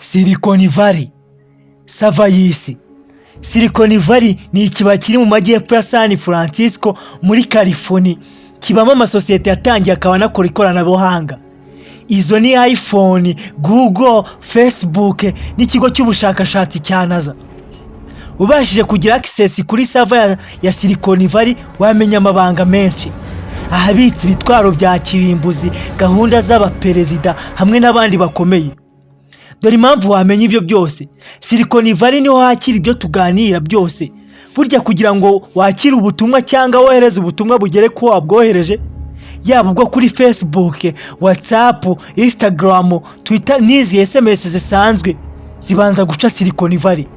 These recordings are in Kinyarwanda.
Silicon Valley, server y'isi. Silicon Valley ni ikibaya kiri mu majyepfo ya San Francisco muri California, kibamo amasosiyete yatangiye akaba anakora ikoranabuhanga. Izo ni iPhone, Google, Facebook n'ikigo cy'ubushakashatsi cya NASA. Ubashije kugira access kuri server ya Silicon Valley, wamenya amabanga menshi, ahabitse ibitwaro bya kirimbuzi, gahunda z'abaperezida hamwe n'abandi bakomeye. Dore impamvu wamenya ibyo byose: Silicon Valley niho hakira ibyo tuganira byose. Burya kugira ngo wakire ubutumwa cyangwa wohereze ubutumwa bugere ko wabwohereje, yaba ubwo kuri Facebook, WhatsApp, Instagram, Twitter n'izi SMS zisanzwe, zibanza guca Silicon Valley.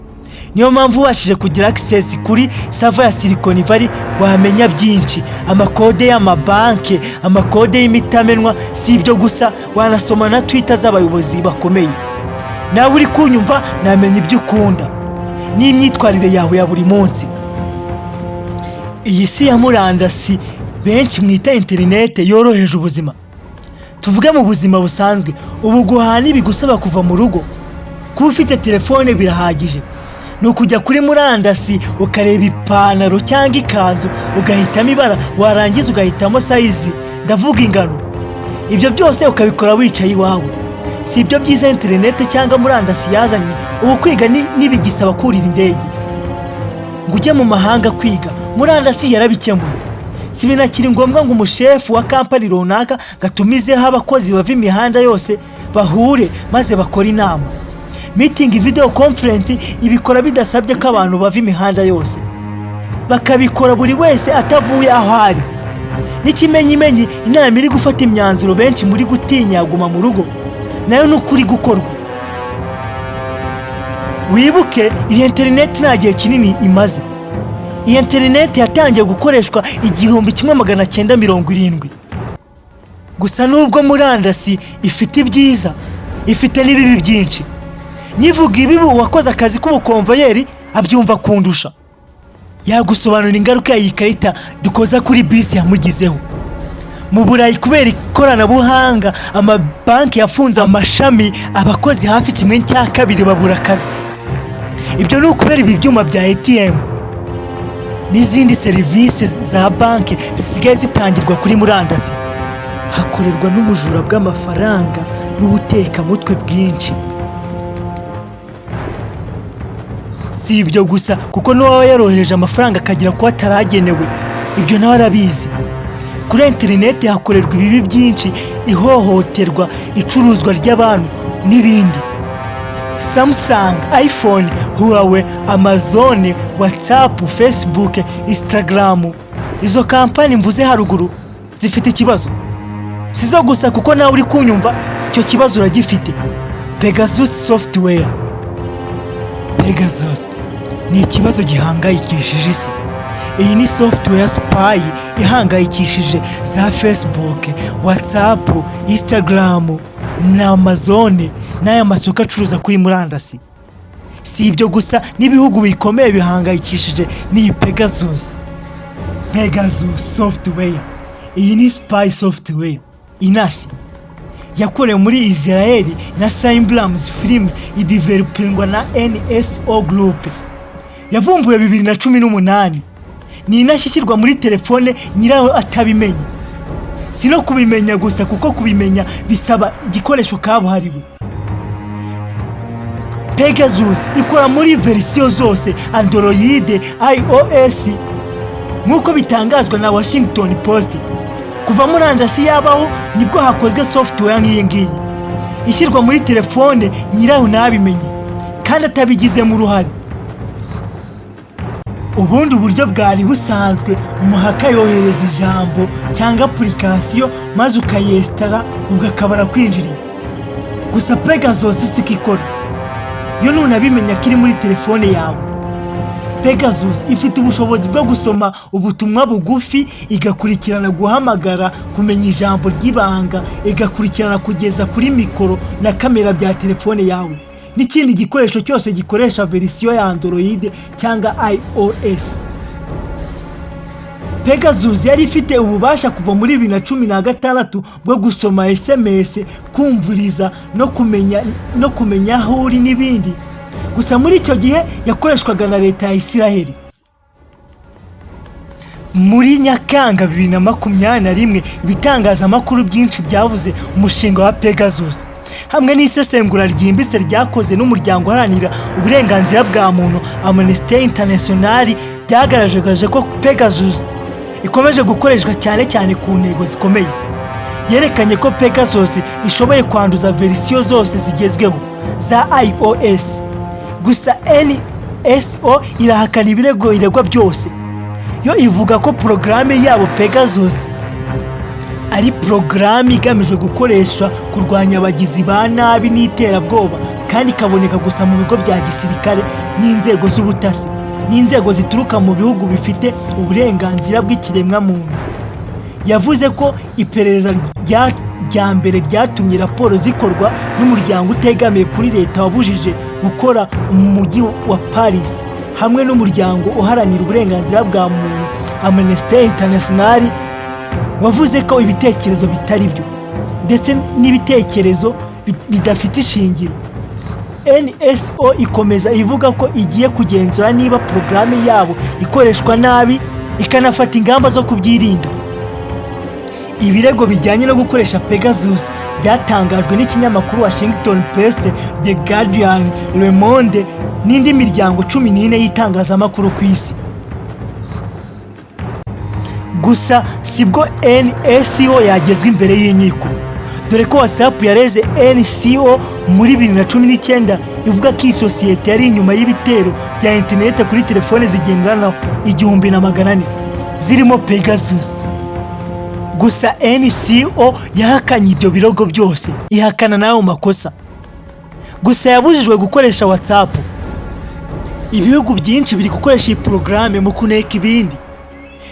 Niyo mpamvu ubashije kugira access kuri server ya Silicon Valley wamenya byinshi: amakode y'amabanki, amakode y'imitamenwa. Si ibyo gusa, wanasoma na Twitter z'abayobozi bakomeye. Nawe uri kunyumva, namenya ibyo ukunda n'imyitwarire yawe ya buri munsi. Iyi si ya murandasi benshi mwita interinete yoroheje ubuzima. Tuvuge mu buzima busanzwe, ubu guhaha ntibigusaba kuva mu rugo. Kuba ufite telefone birahagije. Ni ukujya kuri murandasi ukareba ipantaro cyangwa ikanzu, ugahitamo ibara, warangiza ugahitamo size, ndavuga ingano. Ibyo byose ukabikora wicaye iwawe. Si ibyo byiza interinete cyangwa murandasi yazanye? Ubu kwiga ntibigisaba kurira indege ngo ujye mu mahanga kwiga, murandasi yarabikemuye. Si binakiri ngombwa ngo umushefu wa kampani runaka gatumizeho abakozi bava imihanda yose bahure maze bakore inama. Meeting, video conference ibikora bidasabye ko abantu bava imihanda yose, bakabikora buri wese atavuye aho ari. N'ikimenyimenyi, inama iri gufata imyanzuro benshi muri gutinya guma mu rugo nayo ni ukuri gukorwa. Wibuke, iyi interineti nta gihe kinini imaze. Iyi interineti yatangiye gukoreshwa 1970. Gusa nubwo murandasi ifite ibyiza, ifite n'ibibi byinshi. Nyivuga ibibi, uwakoze akazi k'ubukomvayeri abyumva kundusha, yagusobanurira ingaruka iyi karita dukoza kuri bisi yamugizeho. Mu Burayi, kubera ikoranabuhanga, amabanki yafunze amashami, abakozi hafi kimwe cya kabiri babura akazi. Ibyo ni ukubera ibi byuma bya ATM n'izindi serivisi za banki zisigaye zitangirwa kuri murandasi. Hakorerwa n'ubujura bw'amafaranga n'ubutekamutwe bwinshi. Si ibyo gusa, kuko n'uwaba yarohereje amafaranga akagera kuba ataragenewe, ibyo nawe arabizi. Kuri interineti hakorerwa ibibi byinshi: ihohoterwa, icuruzwa ry'abantu n'ibindi. Samsung, iPhone, Huawei, Amazon, WhatsApp, Facebook, Instagram, izo kampani mvuze haruguru zifite ikibazo. Si zo gusa, kuko nawe uri kunyumva icyo kibazo uragifite. Pegasus software. Pegasus ni ikibazo gihangayikishije isi. Iyi ni software spy ihangayikishije za Facebook, WhatsApp, Instagram na Amazon n'aya masoko acuruza kuri murandasi. Si ibyo gusa, n'ibihugu bikomeye bihangayikishije n'iyi Pegasus. Pegasus software, iyi ni spy software inasi yakorewe muri Israel na Symbrams firm, idevelopingwa na NSO Group. Yavumbuwe 2018. Ni inashyi ishyirwa muri telefone nyirayo atabimenye. Si no kubimenya gusa, kuko kubimenya bisaba igikoresho kabuhariwe. Pegasus ikora muri verisiyo zose, Android, iOS, nk'uko bitangazwa na Washington Post. Kuva murandasi yabaho, nibwo hakozwe software nk'iyi ngiyi ishyirwa muri telefone nyirayo ntabimenye kandi atabigizemo uruhare. Ubundi uburyo bwari busanzwe, umuhacker yohereza ijambo cyangwa application maze ukayinstalla, ugakabara kwinjiriye. Gusa Pegasus siko ikora yo, nunabimenya ko iri muri telefone yawe. Pegasus ifite ubushobozi bwo gusoma ubutumwa bugufi, igakurikirana guhamagara, kumenya ijambo ry'ibanga, igakurikirana kugeza kuri mikoro na kamera bya telefone yawe n'ikindi gikoresho cyose gikoresha verisiyo ya Android cyangwa iOS. Pegasus yari ifite ububasha kuva muri 2016 bwo gusoma SMS, kumviriza no kumenya aho uri n'ibindi. Gusa muri icyo gihe yakoreshwaga na leta ya Isiraheli. Muri Nyakanga 2021, ibitangazamakuru byinshi byavuze umushinga wa Pegasus hamwe n'isesengura ryimbitse ryakoze n'umuryango uharanira uburenganzira bwa muntu Amnesty International, byagaragaje ko Pegasus ikomeje gukoreshwa cyane cyane ku ntego zikomeye. Yerekanye ko Pegasus ishoboye kwanduza verisiyo zose zigezweho za iOS. Gusa NSO irahakana ibirego iregwa byose. Yo ivuga ko porogaramu yabo Pegasus ari porogaramu igamije gukoreshwa kurwanya abagizi ba nabi n'iterabwoba, kandi ikaboneka gusa mu bigo bya gisirikare n'inzego z'ubutasi n'inzego zituruka mu bihugu bifite uburenganzira bw'ikiremwamuntu. Yavuze ko iperereza rya mbere ryatumye raporo zikorwa n'umuryango utegamiye kuri leta wabujije gukora mu mujyi wa Paris hamwe n'umuryango uharanira uburenganzira bwa muntu Amnesty International, wavuze ko ibitekerezo bitari byo ndetse n'ibitekerezo bidafite ishingiro. NSO ikomeza ivuga ko igiye kugenzura niba porogaramu yabo ikoreshwa nabi, ikanafata ingamba zo kubyirinda. Ibirego bijyanye no gukoresha Pegasus byatangajwe n'ikinyamakuru Washington Post, The Guardian, Le Monde n'indi miryango 14 y'itangazamakuru ku isi. Gusa sibwo NSO yagezwa imbere y'inkiko, dore ko WhatsApp yareze NSO muri 2019, ivuga ko iyi sosiyete yari inyuma y'ibitero bya interineti kuri telefone zigendanwa 1400 zirimo Pegasus. Gusa NSO yahakanye ibyo birego byose, ihakana n'ayo makosa. Gusa yabujijwe gukoresha WhatsApp. Ibihugu byinshi biri gukoresha iyi porogaramu mu kuneka ibindi.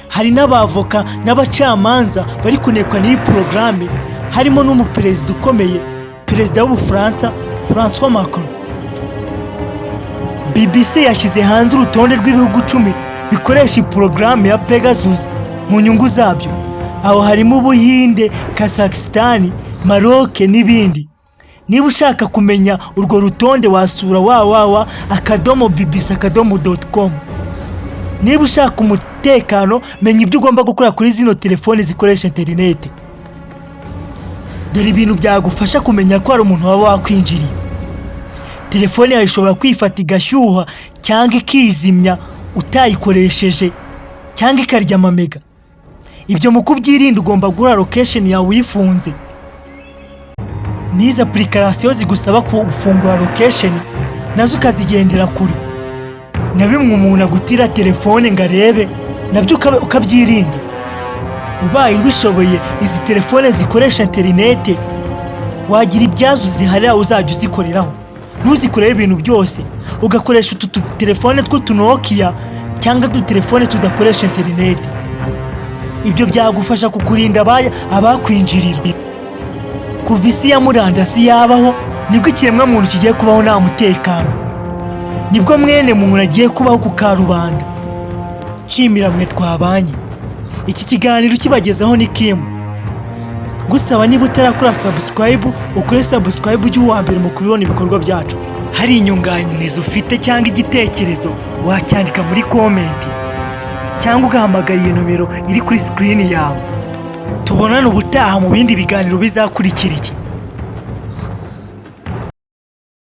Hari n'abavoka n'abacamanza bari kunekwa n'iyi porogaramu, harimo n'umuperezida ukomeye, perezida w'Ubufaransa Francois Macron. BBC yashyize hanze urutonde rw'ibihugu 10 bikoresha iyi porogaramu ya Pegasus mu nyungu zabyo. Aho harimo Ubuhinde, Kazakhstan, Maroc n'ibindi. Niba ushaka kumenya urwo rutonde, wasura www.bbc.com. Niba ushaka umutekano, menya ibyo ugomba gukora kuri zino telefoni zikoresha interineti. Dore ibintu byagufasha kumenya ko hari umuntu waba wakwinjiriye. Telefone yawe ishobora kwifata igashyuha cyangwa ikizimya utayikoresheje, cyangwa ikarya amamega. Ibyo mu kubyirinda ugomba guhora location yawe uyifunze. N'izi application zigusaba gufungura location nazo ukazigendera kure, na bimwe umuntu agutira telefone ngo arebe, nabyo ukabyirinda. Ubaye ubishoboye, izi telefone zikoresha interinete wagira ibyazo ziharira uzajya uzikoreraho, ntuzikoreho ibintu byose, ugakoresha utu telefone tw'utuNokia cyangwa udutelefone tudakoresha interinete. Ibyo byagufasha kukurinda abakwinjirira. Kuva isi ya murandasi yabaho, nibwo ikiremwamuntu kigiye kubaho nta mutekano, nibwo mwene muntu agiye kubaho ku karubanda. Nshimira mwe twabanye iki kiganiro, kibagezaho ni Kimu. Gusaba, niba utarakora subscribe, ukore subscribe, ujye uwa mbere mu kubibona ibikorwa byacu. Hari inyunganizi ufite cyangwa igitekerezo, wacyandika muri comment cyangwa ugahamagara iyo nomero iri kuri screen yawe. Tubonane ubutaha mu bindi biganiro bizakurikira iki.